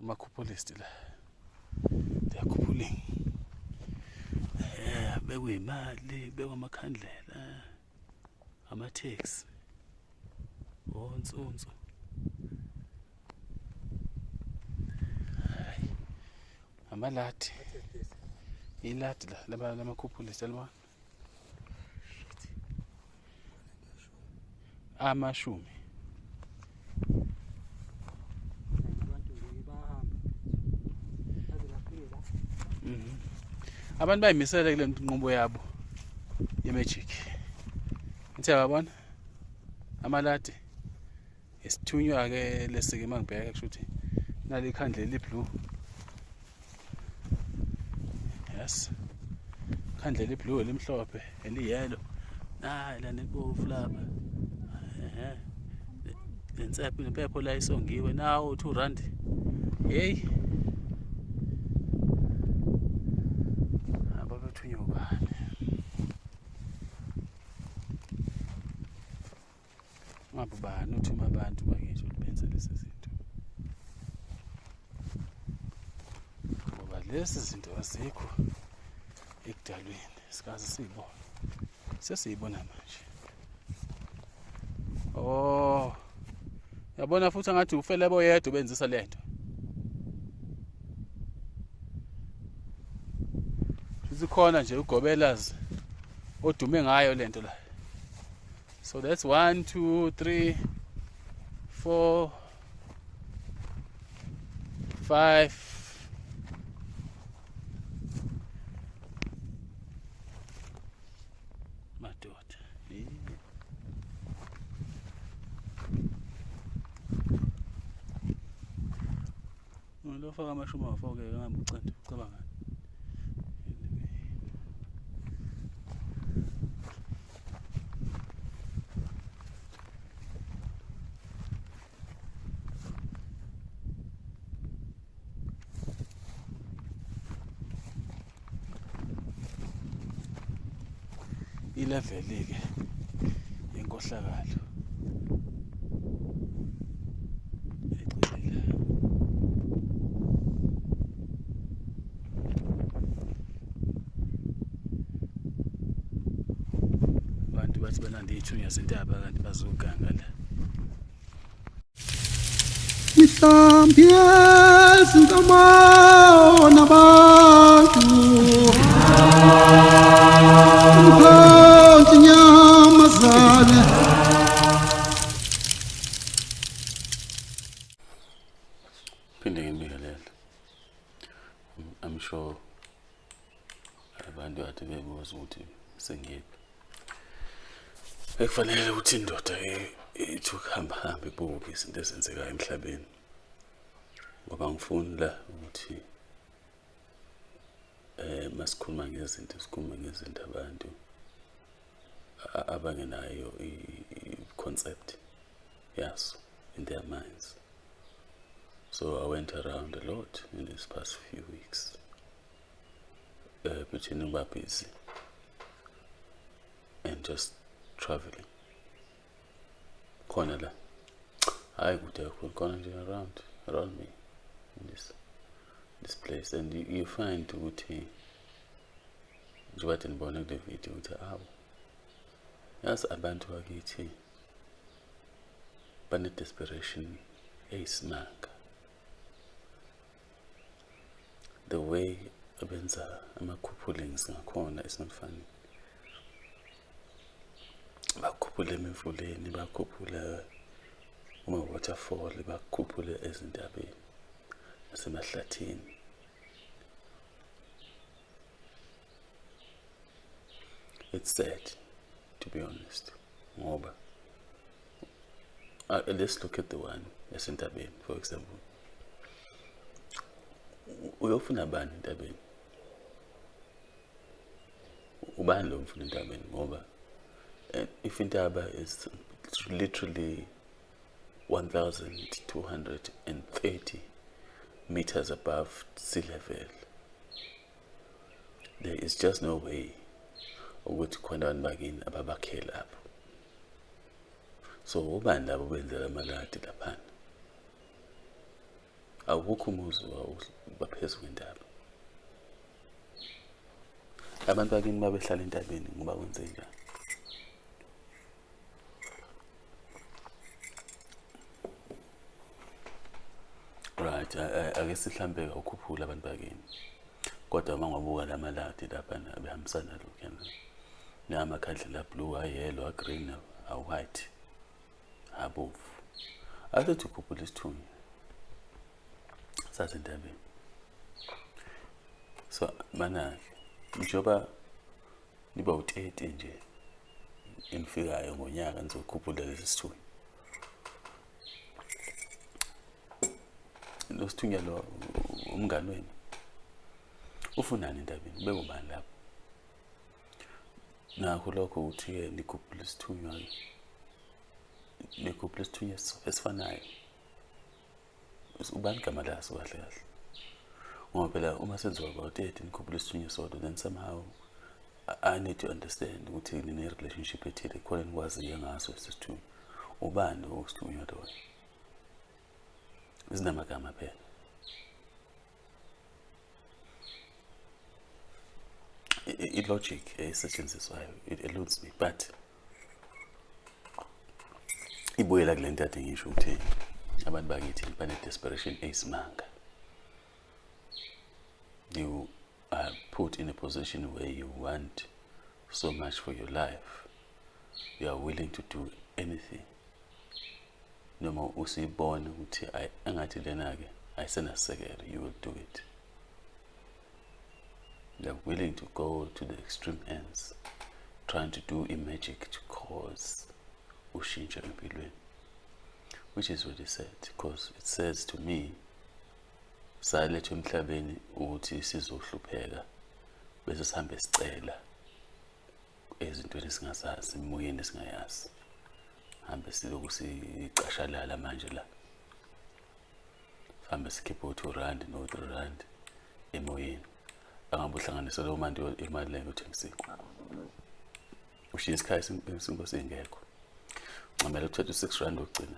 Ama-coupolist la, they are coupling. Bekuyimali, bekwamakhandlela, ama-taxi, onsunsu. Hayi, amaladi, iladi la lama-coupolist alibona amashumi. Abantu bayimisele kule nqubo yabo ye-magic. Ngithe yabona amaladi isithunywa ke lesike mangibheka kusho ukuthi nali ikhandlela eliblue. Yes. Ikhandlela eliblue elimhlophe eliyellow. Nayi lana elibovu lapha. Ehhe. Lensepho nempepho la isongiwe nawo 2 rand. Hey. Ababethunywa ubani? Ngabe ubani uthuma abantu bakithi ukuthi benze lezi zinto? Ngoba lezi zinto azikho ekudalweni, sikaze siyibone. Sesiyibona manje. Oh. Yabona futhi ngathi ufelebo yedwa ubenzisa lento. Futhi khona nje ugobelazi odume ngayo lento la. So that's 1 2 3 4 5 madoda. Lofaka amashumi awu-4 ke ngambe ucanda ucabanga. Ilevel ke yenkohlakalo egcwele. Abantu bathi belanda iy'thunywa zentaba kanti bazoganga la. Mihlambi yezinkomo nabantu, umkhonti inyamazane. Phinde ngibingelele. I'm sure abantu kade bebuza ukuthi sengiyephi. Bekufanele ukuthi indoda ithi ukuhamba hamba ibuke izinto ezenzekayo emhlabeni, ngoba ngifuni la ukuthi masikhuluma ngezinto, sikhuluma ngezinto abantu abangenayo i-concept yaso in their minds. So I went around a lot in these past few weeks, between ukuba busy and just traveling. Khona la, hayi kude kakhulu, khona nje around me in this place, and you find ukuthi njengoba nibona kule video ukuthi awu yazi abantu bakithi bane desperation eyisimanga. The way abenza ama-couplings ngakhona is not funny. Bakhuphule emifuleni, bakhuphule kuma-waterfall, bakhuphule ezintabeni nasemahlathini. It's sad, to be honest, ngoba let's look at the one esentabeni, for example. Uyofuna bani entabeni? Ubani lo mfuna entabeni? Ngoba if intaba is literally 1,230 meters above sea level, there is just no way ukuthi khona abantu bakini ababakhe lapho. So ubani labo benzela amaladi laphana? Awukho umuzi baphezu kwendaba. Abantu bakini babehlala entabeni ngoba kwenze njani? Right, ake sihlambe ukukhuphula abantu bakini. Kodwa uma ngabuka lamaladi lapha behambisana lokho namakhandlela blue, ayellow, agreen, awhite, abomvu. Asethi ukhuphula isithunywa sasentabeni. So manake njengoba niba u30 nje enifikayo ngonyaka nizokhuphula lesi sithunywa. Lo sithunywa lo umngani wenu ufunani entabeni, ubeke ubani lapho? Nakho lokho ukuthi-ke nikhuphula isithunywa, nikhuphula isithunywa esifanayo. Ubani igama laso kahle kahle? Ngoba phela uma senziwa about 30 nikhuphula isithunywa sodwa, then somehow I need to understand ukuthi nine-relationship ethile khona nikwaziyo ngaso isithunywa. Ubani lo sithunywa loyo? Zinamagama phela. I-logic esetshenziswayo it eludes me, but ibuyela kule nto ade ngisho ukuthi abantu bakithi bane-desperation eyisimanga. You are put in a position where you want so much for your life, you are willing to do anything. Noma usibona ukuthi engathi lena-ke ayisenasisekelo, you will do it. You are willing to go to the extreme ends, trying to do a magic to cause ushintsho empilweni, which is really sad, because it says to me, salethwa emhlabeni ukuthi sizohlupheka bese sihambe sicela ezintweni esingazazi, emoyeni esingayazi, hambe siloku sicashalala manje la, sihambe sikhiphe u-2 rand no-3 rand emoyeni. Angabe uhlanganise leyo mali imali leyo uthenga isinkwa, ushiye isikhaya isinkwa singekho, uncamela ukuthatha u-6 rand wokugcina,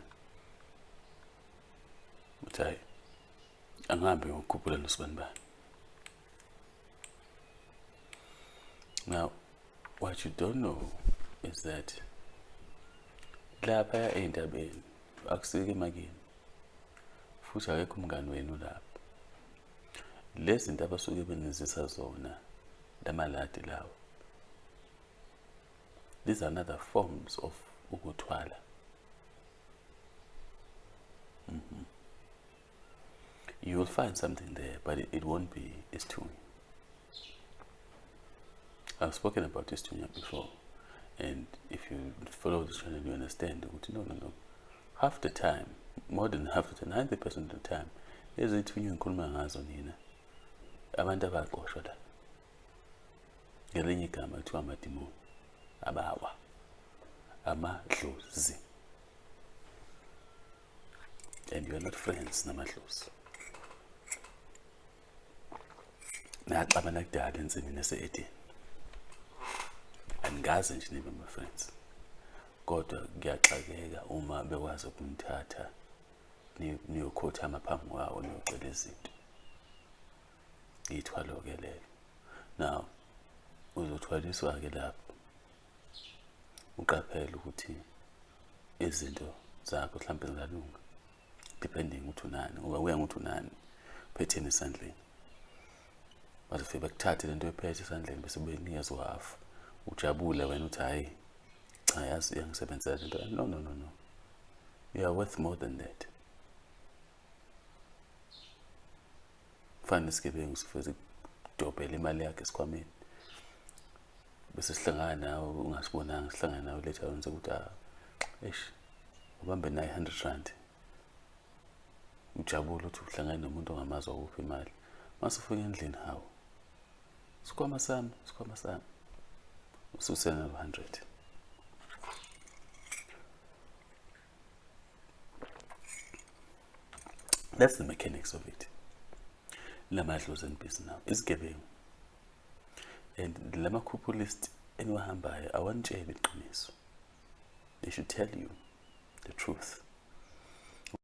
uthi hayi angihambe ngokukhuphula nosibanibani. Now what you don't know is that lapha ey'ntabeni akusike emakini, futhi akekho umngani wenu lapho. Lezi zinto abasuke benizisa zona lamaladi lawo, these are another forms of ukuthwala. You will find something there, but it won't be isithunywa. I've spoken about isithunywa before, and if you follow this channel, you understand. No. Half the time, more than half the time, 90% of the time, lezi zithunywa ngikhuluma ngazo nina abantu abaxoshwa la, ngelinye igama kuthiwa amadimoni, abawa, amadlozi. And you are not friends namadlozi. Naxabana kudala ensimini yase-Edeni, angaze nje nibe ama-friends, kodwa kuyaxakeka uma bekwazi ukunithatha niyokhothama phambi kwawo niyocela izinto. Ithwalo-ke lelo. Now uzothwaliswa-ke lapho, uqaphele ukuthi izinto zakho mhlawumbe zingalunga, depending ukuthi unani, ngoba kuya ngokuthi unani uphetheni esandleni. Bazofike bakuthathe lento oyiphethe esandleni bese benikeza uhafu, ujabule wena uthi hhayi cha, yazi iyangisebenzela lento. No, no, no, no, you are worth more than that. Kufana nesigebengu sifike sikudobhele imali yakhe esikhwameni, bese sihlangana nawe ungasibonanga, sihlangana nawe later on sekuthi ah, eish, ubambe naye 100 rand, ujabule ukuthi uhlangane nomuntu ongamazi wakuphi imali. Mase ufika endlini, hawu, sikhwama sami, sikhwama sami, ususena 100. That's the mechanics of it. Lamadlozi enibhizi nawo izigebengu and lama-couplist eniwahambayo awanitsheli iqiniso. They should tell you the truth.